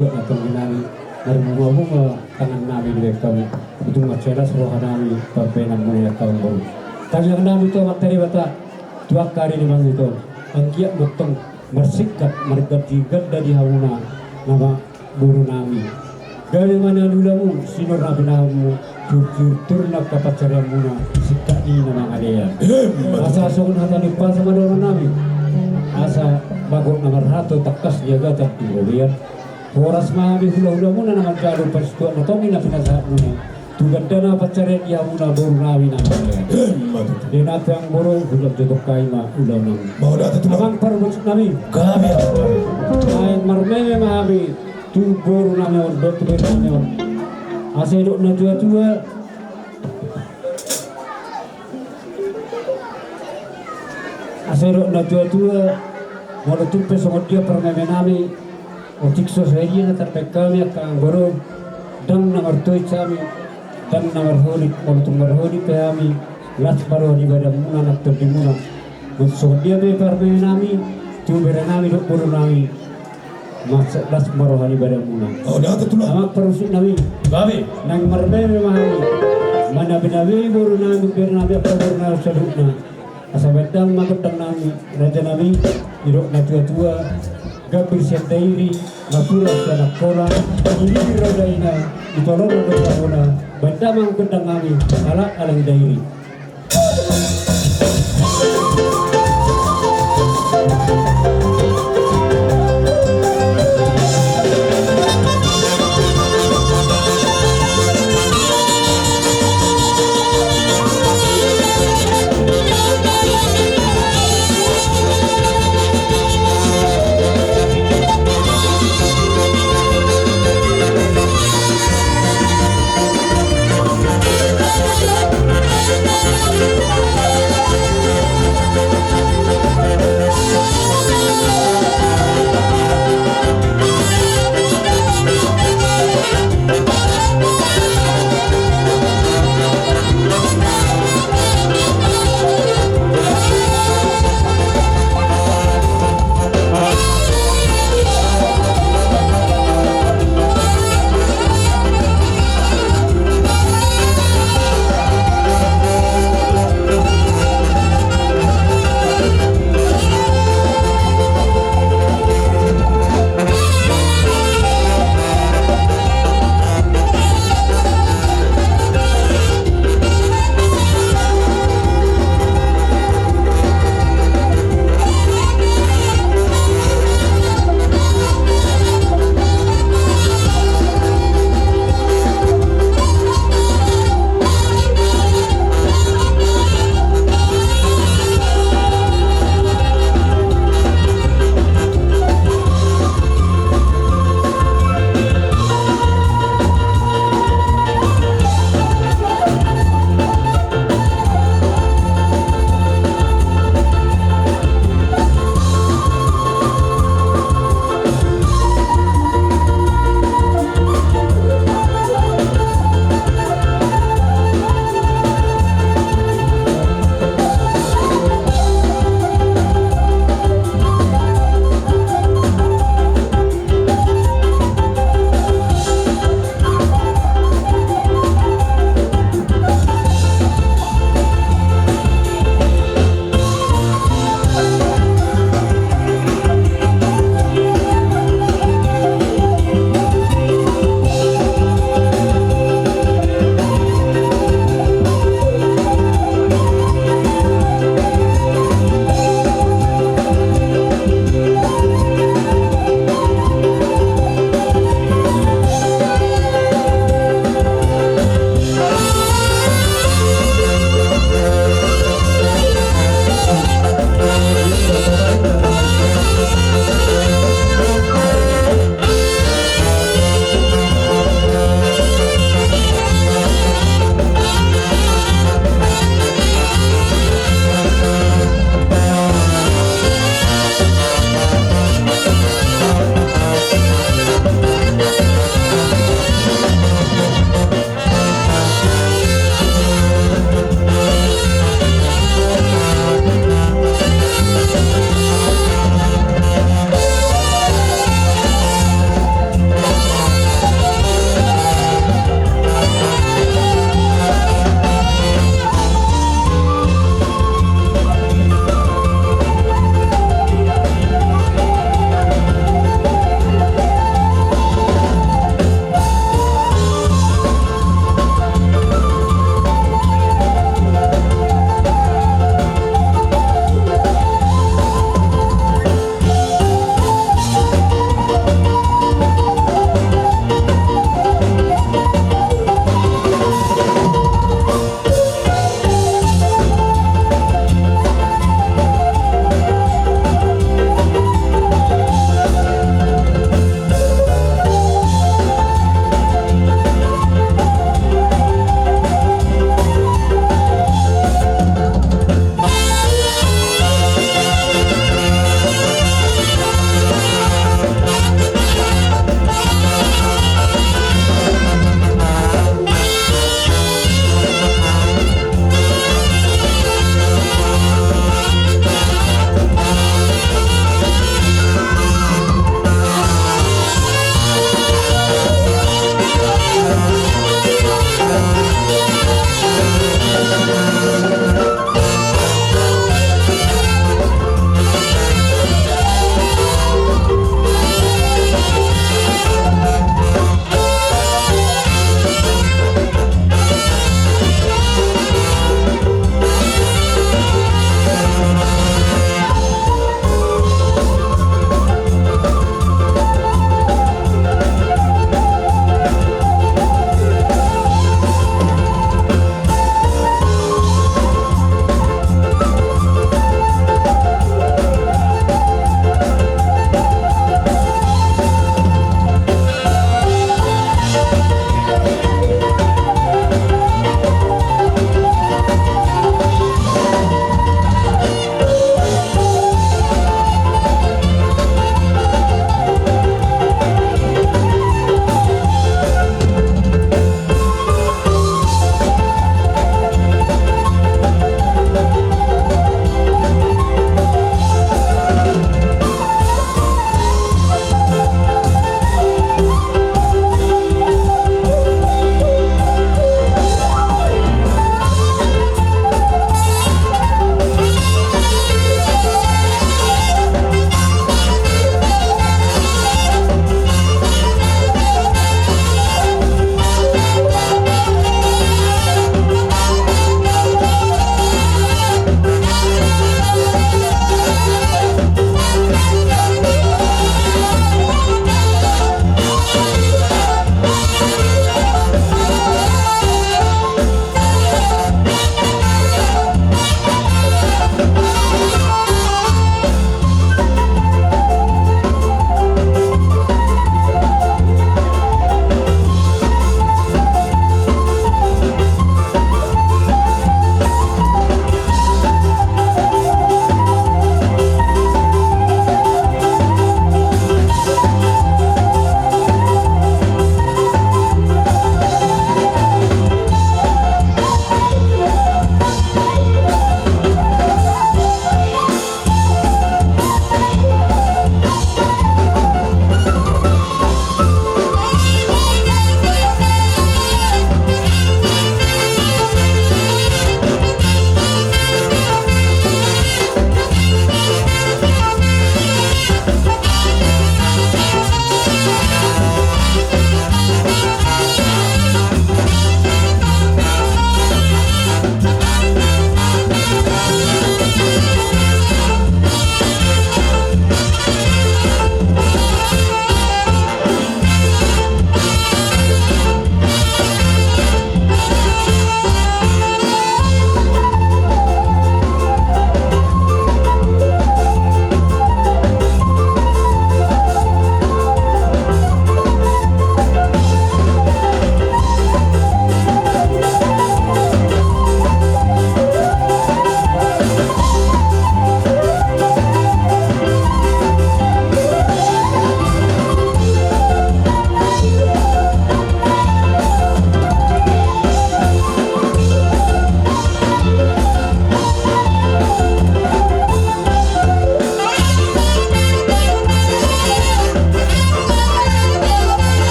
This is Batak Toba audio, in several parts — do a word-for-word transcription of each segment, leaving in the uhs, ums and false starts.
Antong di nami, marbunga-bunga tangan nami di bahen hamu, tung mansai las roha nami pambahenan muna i, angka amang boru. Tangiang nami tu Amanta Debata, tu angka ari ni mangihut on, anggiat ma antong marsingkat marganda-ganda di hamuna nama boru nami. Gabe ma na niulamu, sinur na pinahanmu, turtur na angka pansarianmuna, singkat ni na mangalean. Asa songon hata ni umpasa ma dohonon nami. Asa bagot na marhato, tangkas ni agatan tu robean. Horas ma hami hula-hulamuna na manjalo parsituak na tonggi na pinasahatmuna. Tu gandana pansarian di hamuna boru nami na mangalean. Di na pe amang boru, hula jotong kai ma ulaon nami. Amang parmusik nami. Gabe. Ai marmeme ma hami tu boru nami on, dohot tu boru nami on. Asa didok na tua-tua, asa didok na tua-tua, molo tung pe songon dia parmeme nami, otik so sadia na tarbahen hami angka amang boru, ndang na martoit hami, ndang na marholit, molo tung marholit pe hami, las ma roha ni badanmuna nang tondimuna. Molo songon dia pe parmeme nami tu bere nami dohot boru nami, mansai las ma roha ni badanmuna. Amang parmusik nami. Gabe. Naeng marmeme ma hami. Manabe-nabe boru nami, bere nami, angka boru nami saluhutna. Asa bahen damang ma gondang nami, raja nami, didok na tua-tua, gambir sian Dairi, Madura sian Angkola, Dairi do daina, di tolona do tolona, bahen damang gondang nami, halak ala ni Dairi.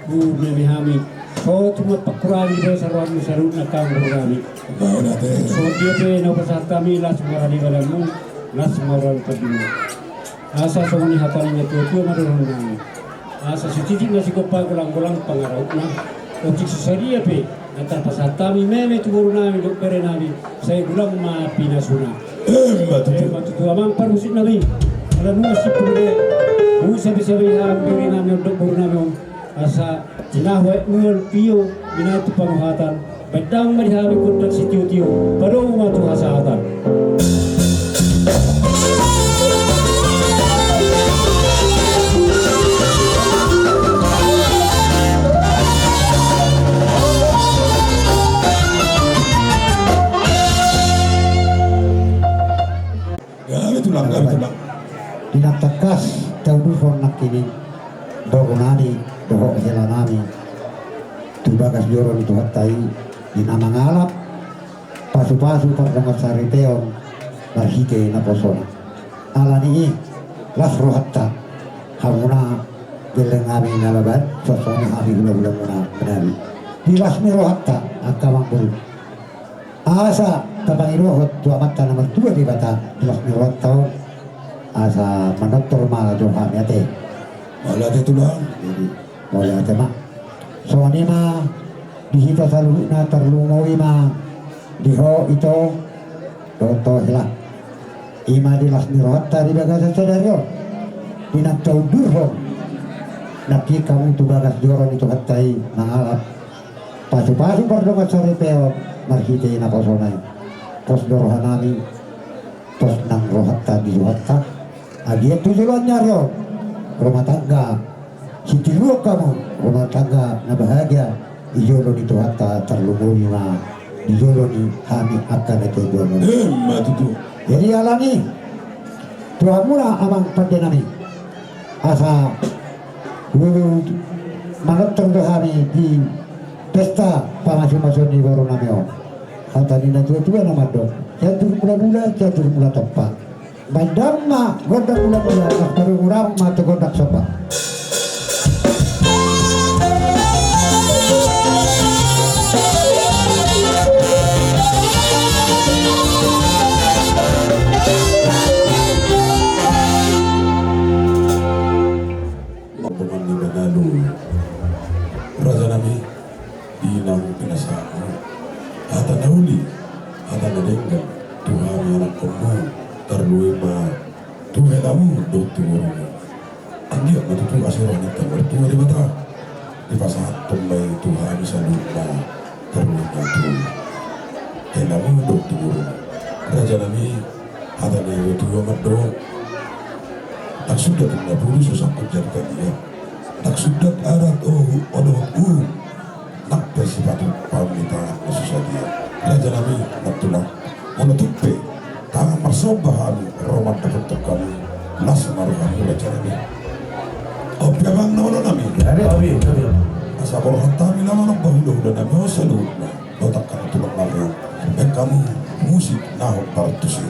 Boru nami hami, so tung pangkurangi dosa rohanmu saluhutna angka boru nami. Songon dia pe na hupasahat hami, las ma roha ni badanmu, las ma roha ni tondinmu. Asa songon i hata ni na tuatua ma dohonon nami. Asa sititik ma sigompa, golanggolang pangarahutna. Otik so sadia pe na tarpasahat hami meme tu boru nami dohot bere nami, sai godang ma pinasuna. Emma tutu. Emma tutu, amang parmusik nami. Ala nunga simpul be. Husabesabe hami bere nami on dohot boru nami on. Asa tinahu aek mual tio, minatu pangohatan. Baen damang ma di hami gondang sitiotio, padomu ma tu hasahatan. Gabe tulang, gabe tulang. Di na tangkas taudurhon nangkining boru nami dohot hela nami tu bagas joro ni Tuhanta i, di na mangalap pasupasu pardongan saripeon marhite naposona. Alani i las rohanta, hamuna gelleng nami na laban, songon i hami hulahulamuna manali. Di las ni rohanta angka amang boru, asa tapangidohon tu Amanta na martua Debata di las ni rohanta on, asa manortor ma jo hami ate. Mauliate tulang. Jadi mauliate ma. Songon i ma di hita saluhutna, tarlumobi ma di ho ito dohot ho hela. I ma di las ni rohanta di bagasan sadari on, di na taudurhon nangkin hamu tu bagas joro ni Tuhanta i mangalap pasupasu pardongan saripeon marhite naposona i. Pos do roha nami, pos nang rohanta di Tuhanta. Asa tu joloan ni ari on, rumah tangga sitiruon hamu, rumah tangga na bahagia di jolo ni Tuhanta, tarlumobi ma di jolo ni hami angka na tinggal. Emma tutu. Jadi alani i tu hamuna amang pande nami, asa huhut manortor do hami di pesta pamasumasuon ni boru nami on. Hata ni na tuatua na mandok: Sianjur Mulamula, Sianjur Mulatompa. Baen damang ma gondang mulamula, las ma domu ma tu gondang somba. Rombongan ni Manalu, raja nami, di naung pinasahatmu hata na uli, hata na denggan tu hami anakkonmu, tarlumobi ma tu helamu dohot tu borumu. Anggiat ma tutu asa roha ni Amanta Martua Debata dipasahathon ma i tu hami saluhutna, tarlumobi ma tu helamu dohot tu borumu. Raja nami, hata ni na tuatua mandok: Ndang sundat na pudi so sangkut jadi paliat. Ndang sundat adat, o, dohot uhum, nang pe sipatu pahon ni tangan na so sadia. Raja nami, nantulang, molo tung pe tangan marsomba hami ro mandapothon hami, las ma rohamu raja nami. On pe amang na olo nami. Asa borhat hami na manomba hulahula nami on saluhutna. Dohot angka na tulang nami on, baen hamu musik na hombar tusi.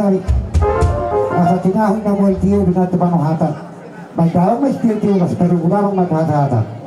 Asa tinahun na mual tio di na tu panohatan. Baen damang ma sitio-tio, asa parugu damang ma tu hata-hata.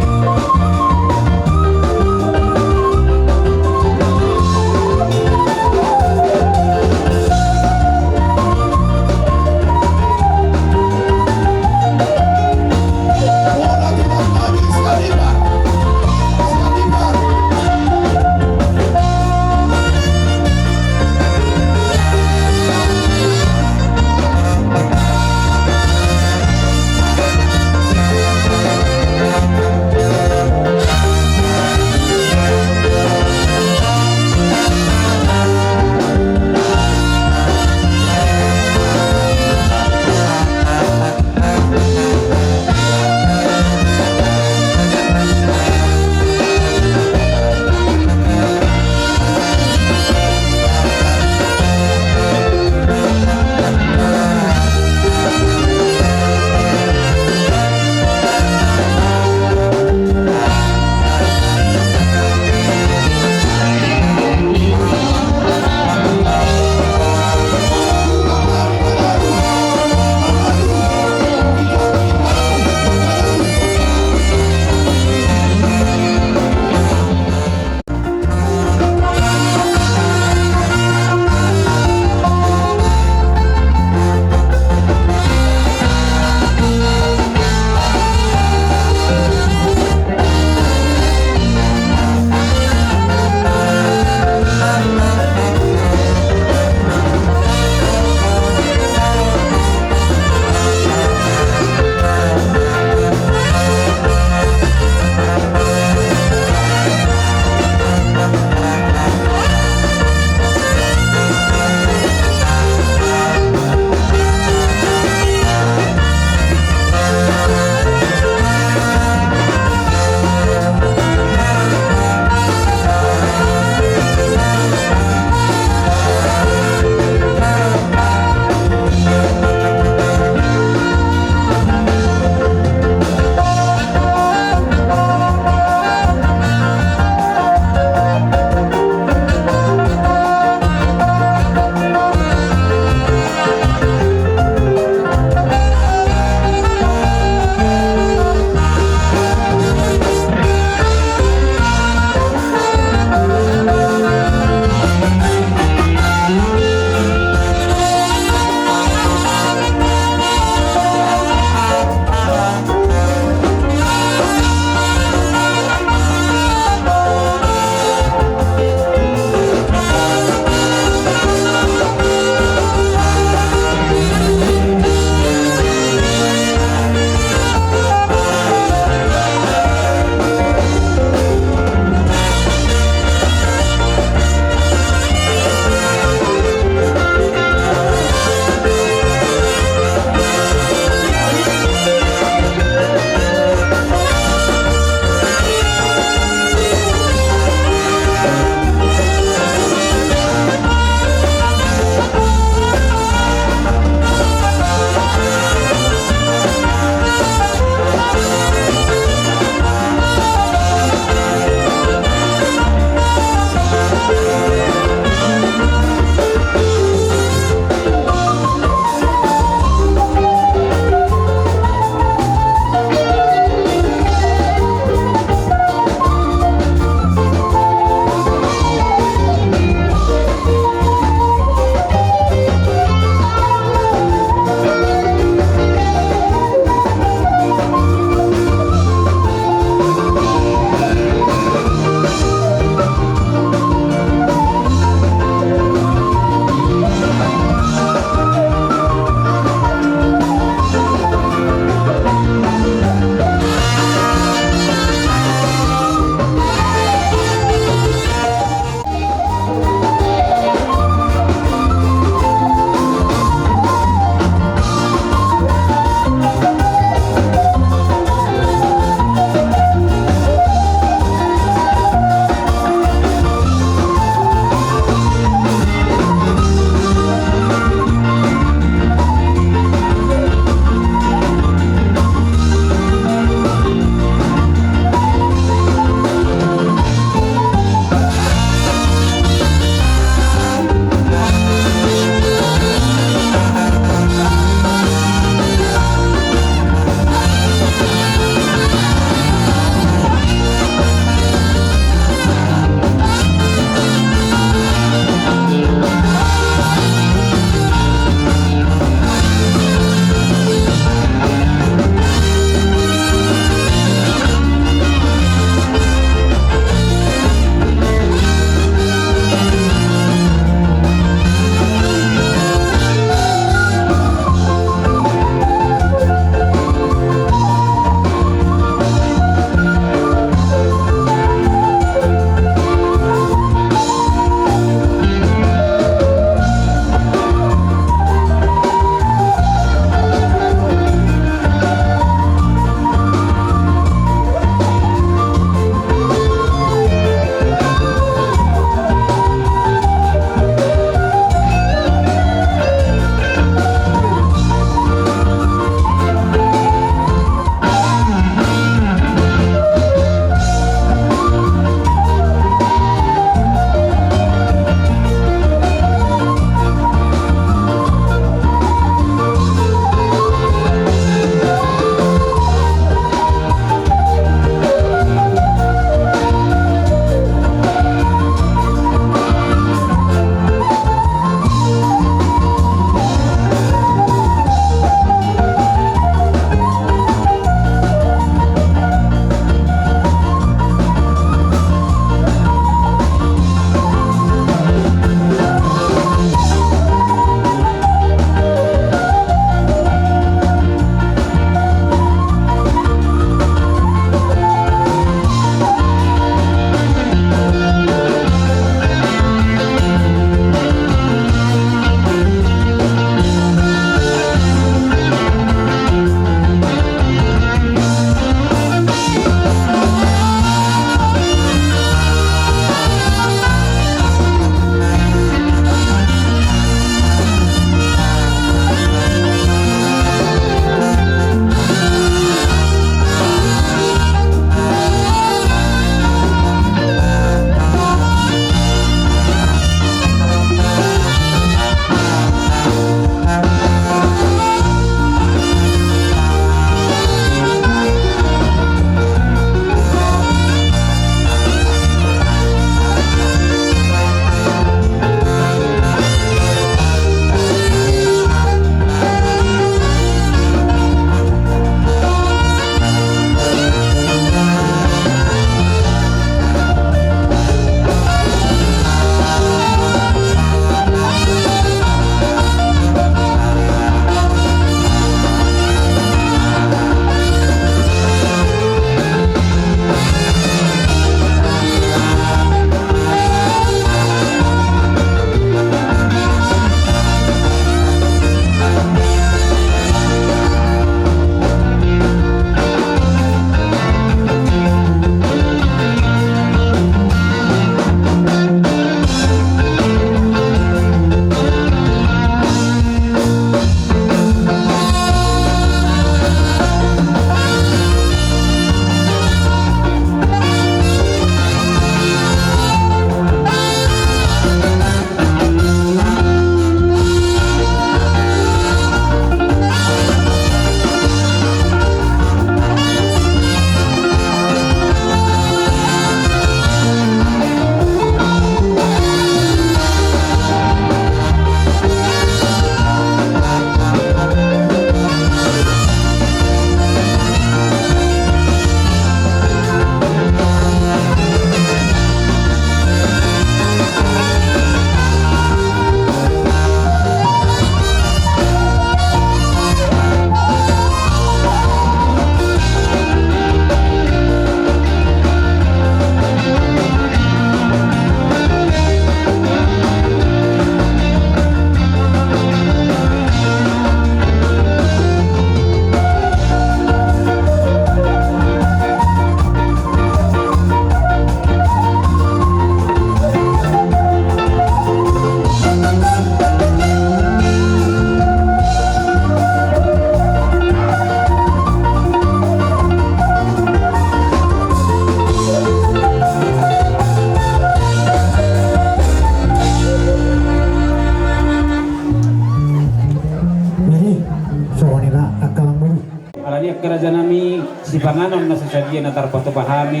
Sipanganon na so sadia na tarpatupa hami,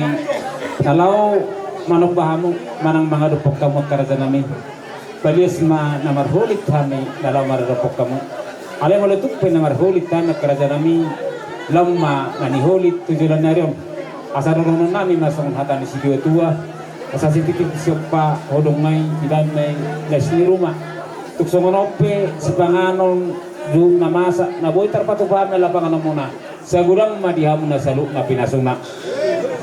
na laho manomba hamu manang mangadophon hamu angka rajanami. Palias ma na marholit hami na laho maradophon hamu. Alai molo tung pe na marholit hami angka rajanami, laho ma na niholit tu joloan ni ari on. Asa dohononnami ma songon hata ni situatua. Asa sititi siompa hodong ma i, ibaen ma i las ni ruma. Tung songon on pe sipanganon, dohot na masa na boi tarpatupa hami laho panganonmuna. Sai godang ma di hamu na saluhutna pinasuna.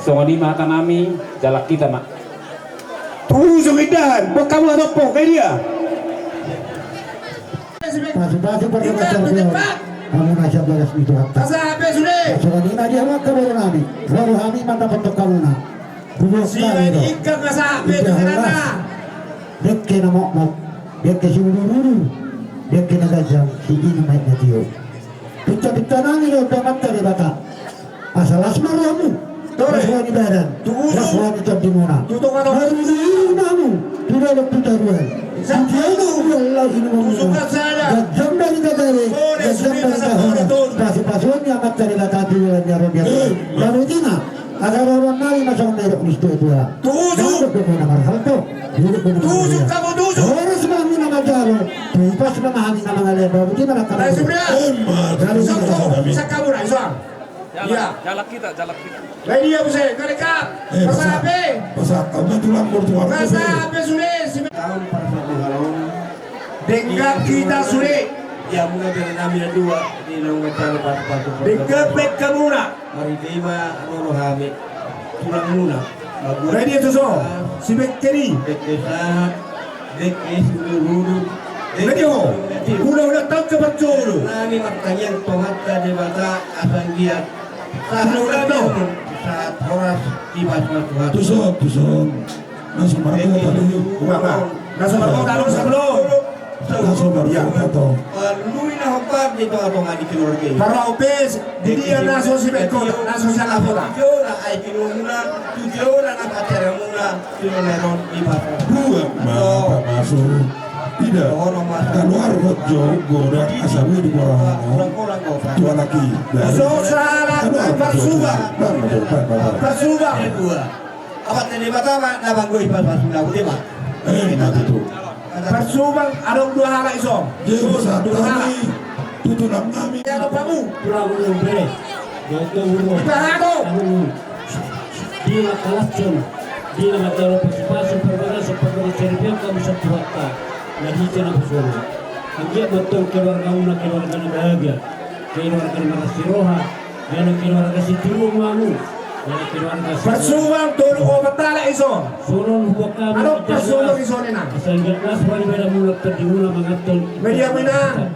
Songon i ma hatanami, jalang hita ma. Tuson indahan, boan hamu hatop, kai dia. Pasu-pasu pardongan saluhut. Hamu na sian bagas ni Tuhanta. Songon i ma di hamu angka borunami. Lalu hami mandapothon hamuna. Tubuan hami do. Dengke na mokmok, dengke simudur-udur, dengke na ganjang siinum aek na tio. Pinta-pinta nami do tu Amanta Debata. Asa las ma rohamu, las roha ni badan, las roha ni tondimuna. Maruru-ruru ma hamu tu dolok tu toruan. Sitiona uang laut inumuna. Ganjang barita gale, ganjang barita horas. Pasu-pasuon ni Amanta Debata tu joloan ni ari on. Baru tina. Asa dohononnami ma songon na nidok ni situatua. Tutu. Didok do na marhalto. Didok do na marhalto. Horas ma hami na manjalo. Tupas ma hami na mangalean. Baru tina na kamu. Emma. Sangkamu na isang. Iya. Jalang hita, jalang hita. Lai dia buse, kali kap. Pasahat pe. Pasahat pe tulang bortulang. Pasahat pe sude. Taon parsabuhalon. Denggan hita sude. Ia muna bere nami na dua. Di naung mencari pasu-pasu. Denggan pe hamuna. Marhite i ma ro hami tulangmuna. Badia tuso, si Bekkeri. Bekke sahat, Bekke simudur-udur. Badia ho. Hula-hula taon ke parjolo. Nami martangiang tu Amanta Debata asa anggiat sahat, hula-hula taon. Sahat horas di pasu-pasu. Tuson, tuson. Na so margota do. Uang, ah. Na so margota do, sablo. Na so margota do. Lui na hombar di tonga-tonga ni keluarga i. Parau pes, di dia na so si Bekkon, na so sian Amanta. Tujuona ai pinumuna, tujuona na pacaramuna, tujuona ron di pasu. Buat ma pamasu. Ida. Kaluar hot jo godang asa budi borahana. Tualaki. So salah parsubang. Parsubang. Amanta Debata ma na manggohi pasu-pasu na ute ma. Eh, na tutu. Parsubang adong dua halak ison. Dua halak. Tutu nang nami. Ya, Bapak Bu. Tulang nami. Ita hato. Di na kalashon, di na manjalo pasu-pasu parbagason parbagason saripeon hamu sian Tuhanta. Na hita na pasu-pasu. Anggiat ma tong keluargamuna keluarga na bahagia. Keluarga na marasi roha. Jala keluarga sitiruon ma hamu. Jala keluarga sitiruon. Parsubang tolu opat halak ison. Songon huboan hamu. Adong parsubang ison inang. Asa anggiat las roha ni badanmuna tondimuna manganhon. Media mina.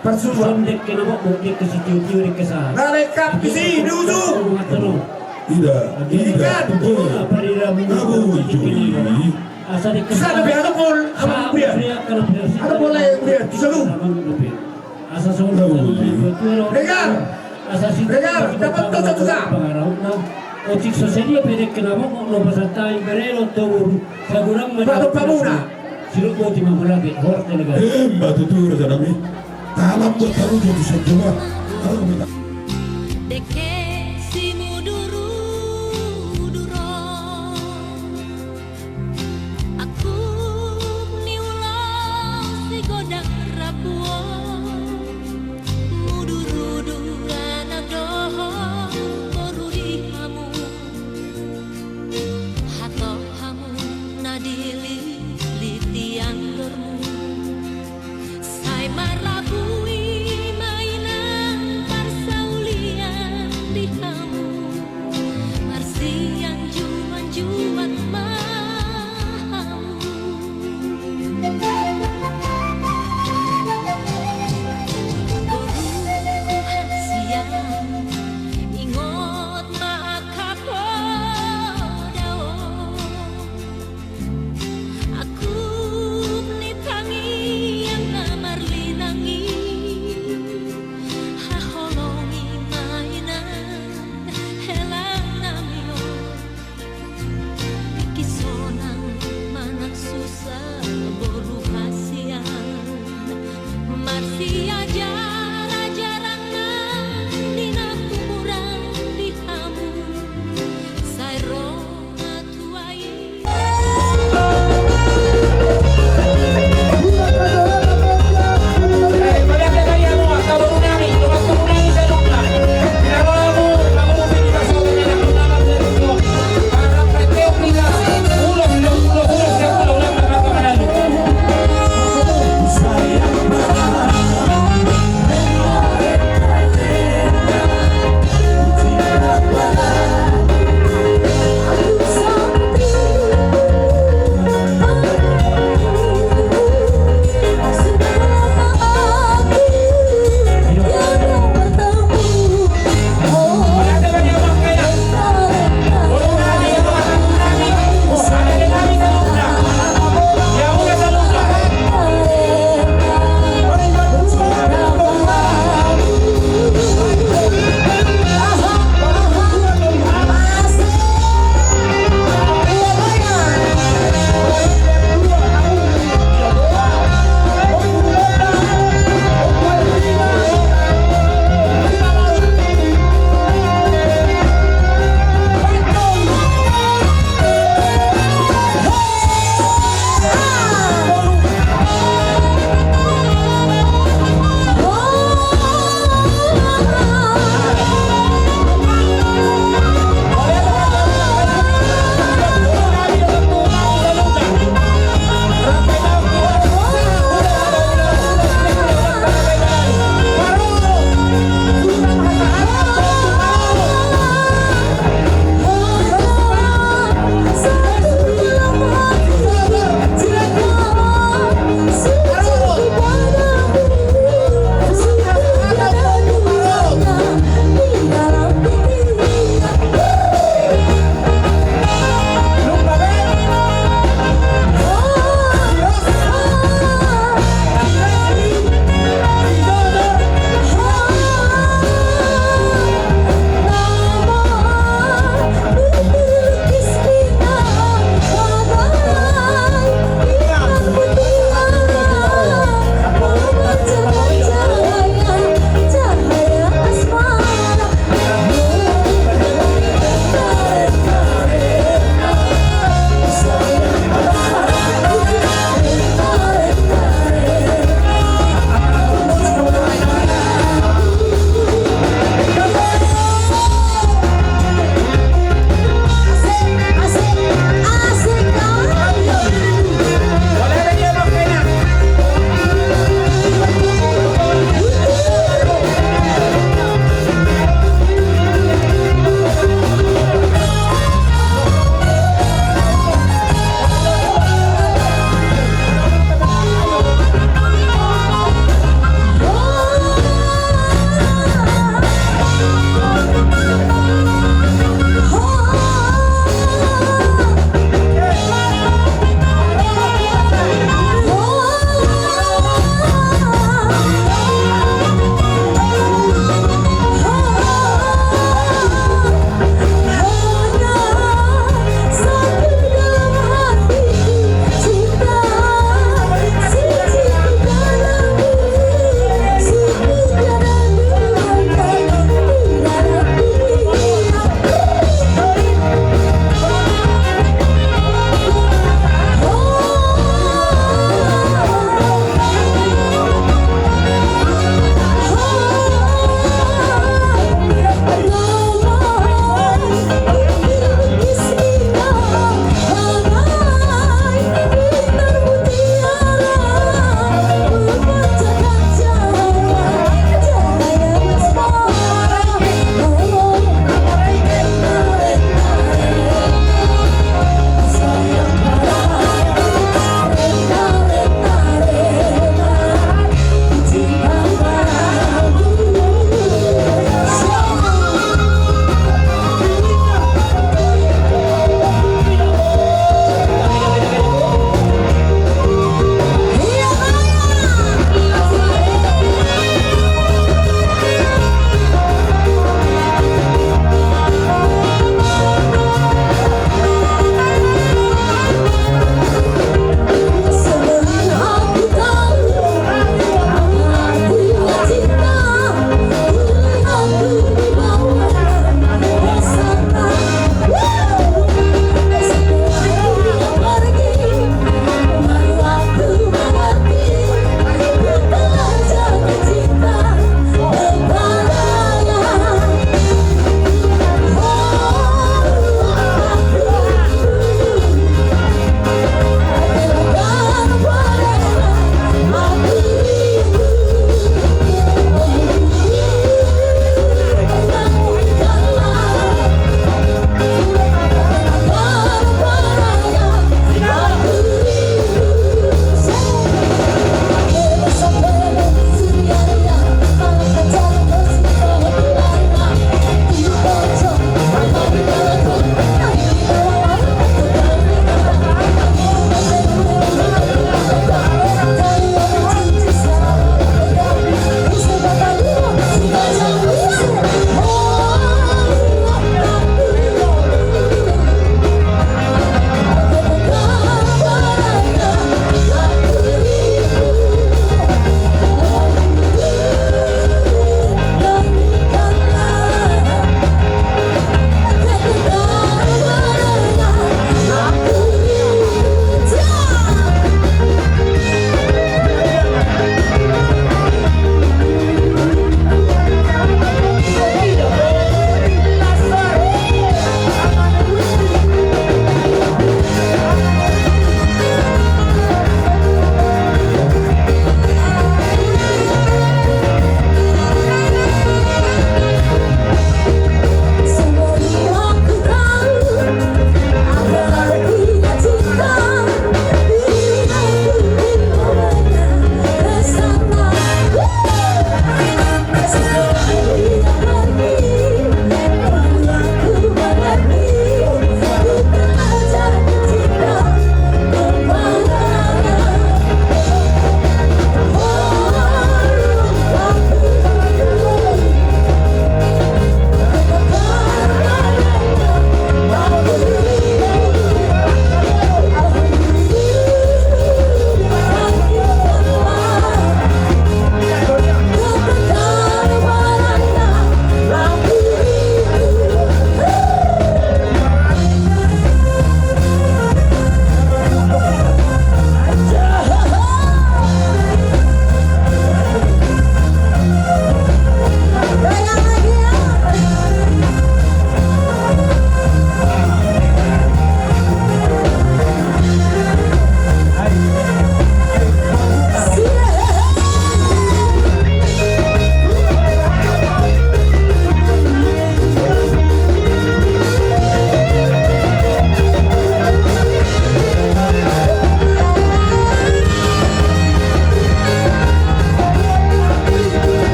Parsubang. Dengke na mokmok, dengke sitio-tio, dengke sahat. Na lengkap isi dusu. Manganhon. Ida, ida, ida. Apa ida muna. Abu icui. Asa dengke sahat. Asa dengke sahat. Asa dengke sahat. Asa dengke sahat. Dengar! Dengar! Dapat tutu, tutu. Otik so sadia pe dengke na mokmok, na pasahat hami bere dohot boru, sai godang ma di hamu. Emma tutu raja nami. Talam buat tamu jadi saja. Dengke simudur-udur on. Angkup ni ulaon sigodang rambu on, mudur-udur anak dohot boru di hamu, hatop hamu na dilili tiang dormu. Sai marlabui ma inang parsaulian di hamu, marsianjuan-juan ma hamu. Boru hasian, ingot ma angka poda on. Angkup ni tangiang na marlinang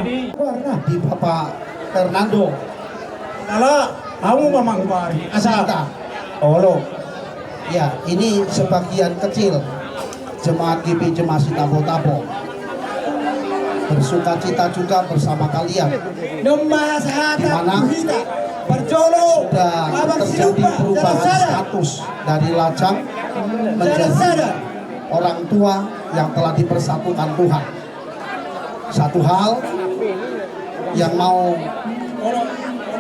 Di Bapak Fernando. Kalau kamu memang bari asa. Olo. Ya, ini sebagian kecil jemaat G B J Masih Tabo-Tabo bersukacita juga bersama kalian. Di mana sudah terjadi perubahan status dari lajang menjadi orang tua yang telah dipersatukan Tuhan. Satu hal yang mau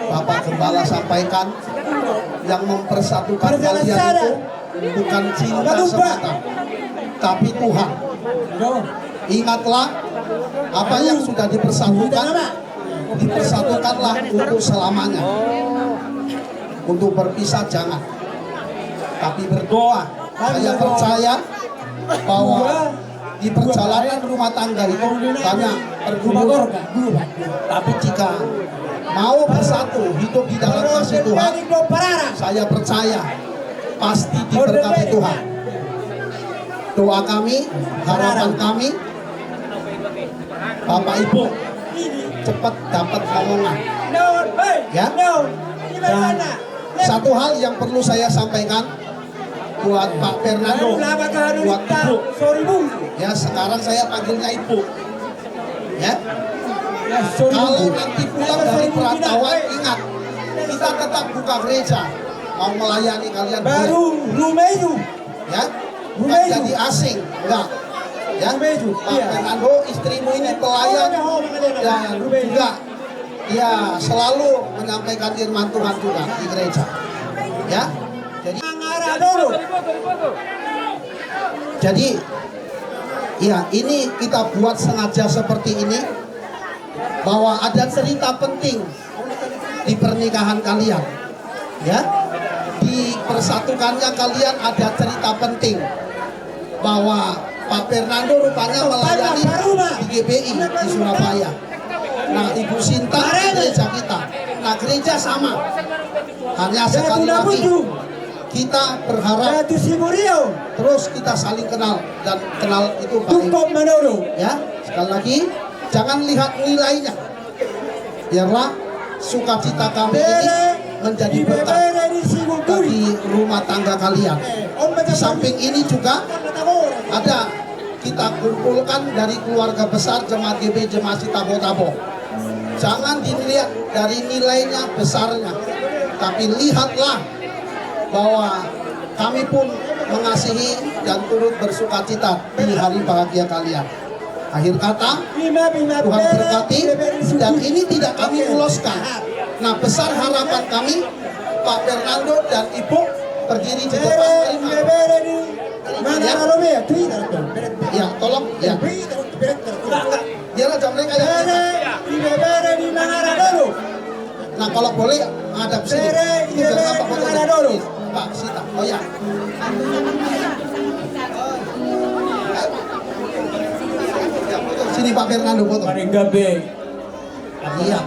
Bapak Gembala sampaikan, yang mempersatukan kalian itu bukan cinta semata, tapi Tuhan. Ingatlah, apa yang sudah dipersatukan, dipersatukanlah untuk selamanya. Untuk berpisah jangan, tapi berdoa. Saya percaya bahwa di perjalanan rumah tangga itu banyak pergumulan. Tapi jika mau bersatu hidup di dalam kasih Tuhan, saya percaya pasti diberkati Tuhan. Doa kami, harapan kami, Bapak Ibu cepat dapat omongan. Ya. Dan satu hal yang perlu saya sampaikan buat Pak Fernando, buat Ibu. Ya, sekarang saya panggilnya Ibu. Ya. Kalau nanti pulang dari perantauan, ingat, kita tetap buka gereja, mau melayani kalian. Baru rumah itu. Ya. Bukan jadi asing, enggak. Ya. Pak Fernando, istrimu ini pelayan dan juga, ya, selalu menyampaikan firman Tuhan juga di gereja. Ya. Jadi, jadi, ya, ini kita buat sengaja seperti ini, bahwa ada cerita penting di pernikahan kalian. Ya, dipersatukannya kalian ada cerita penting, bahwa Pak Fernando rupanya melayani di G B I di Surabaya. Nah, Ibu Sinta di gereja kita. Nah, gereja sama. Hanya sekali lagi, kita berharap terus kita saling kenal dan kenal itu baik. Ya, sekali lagi, jangan lihat nilainya. Biarlah sukacita kami ini menjadi berkat bagi rumah tangga kalian. Di samping ini juga ada kita kumpulkan dari keluarga besar Jemaat G B J Masih Tabo-Tabo. Jangan dilihat dari nilainya besarnya, tapi lihatlah bahwa kami pun mengasihi dan turut bersukacita di hari bahagia kalian. Akhir kata, Tuhan berkati, dan ini tidak kami uloskan. Nah, besar harapan kami, Pak Fernando dan Ibu berdiri di depan. Ya, tolong, ya. Biar aja mereka yang. Nah, kalau boleh, menghadap sini. Ini biar nampak fotonya. Pak Sinta. Oh, ya. Sini, Pak Fernando, foto. Paling gabe. Iya.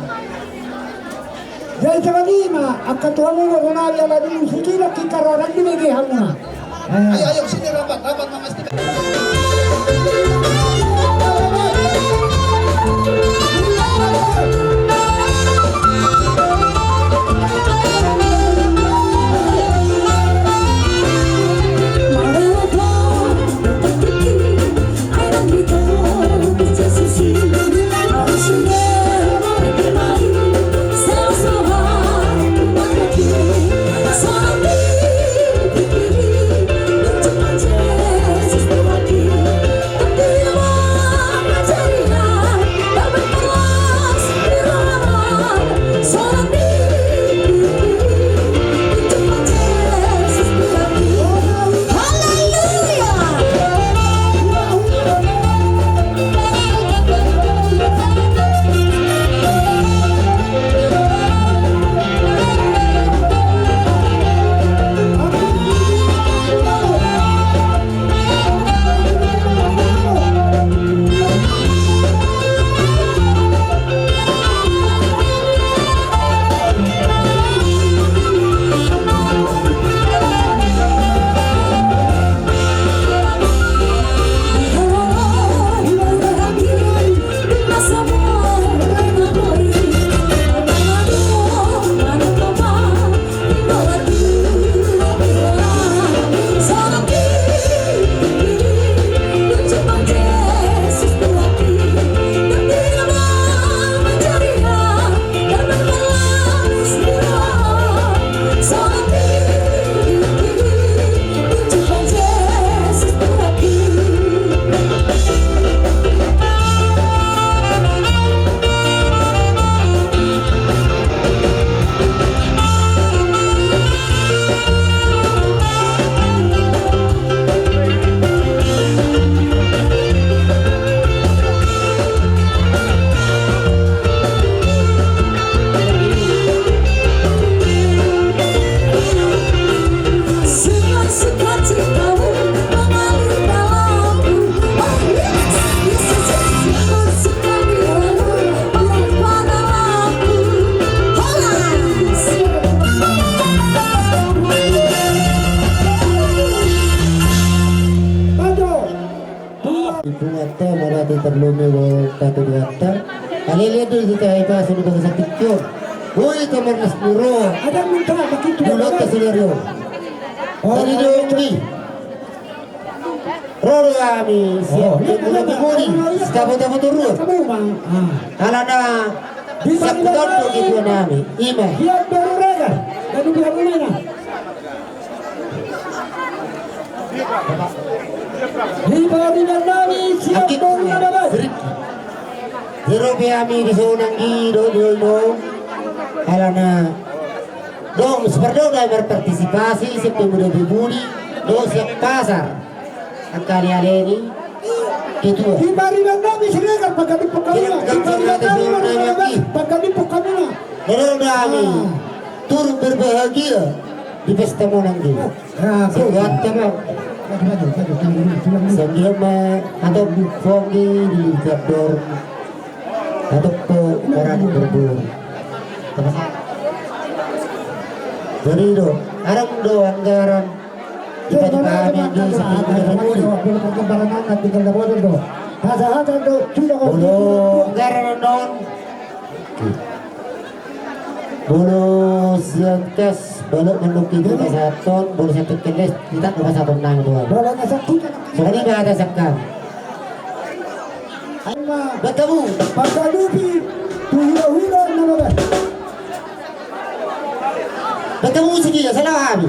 Jadi, sama lima, angka tuan lu, Ronaldo, ala dulu, sini, lagi karoran di media, hamuna. Ayo, ayo, sini rapat, rapat, Mama Siti. Keduata, alele do hita i pasu di bagasan tingki on. Boi tamarlas ni roha. Ada minta makin tu. Di ulaonta sadari on. Oh, jadi do i. Ro do hami sian, oh, iya, Pemuna, iya, Pemudi, iya, iya, sitabo-tabo Toruan. Kamu, Bang. Ah. Alana sangkuton do ketua nami. Ima. Siap baru rega. Lalu dia mulai, nah. Di pariban nami siap. Aki, boru na babat. Sirik. Jero pe hami di sonang i do, do, do. Alana dong, sipardongan marpartisipasi sian Pemuna, Pemudi, do sian pasar. Angka ale-ale ni ketua. Di pariban nami Siregar, pangkadipok hami na. Di pariban nami Siregar, pangkadipok hami na. Jero nami. Ah. Turut berbahagia di pesta monang i. Sanggiat ma, sanggiat ma, atau di ponggi di Jabor, atau ke Barat Berbur. Jadi do, arang do anggaran. Kita juga kami di sini. Tinggal dapat do. Molo anggaran non. Molo sian kas, balok mandok i tu pasahaton, molo sian tengkeles, hita do pasahaton nang tuan. Songon i ma hata sangkap. Bertemu. Pangkalupi, tu hula-hula na babat. Bertemu sini ya, salam.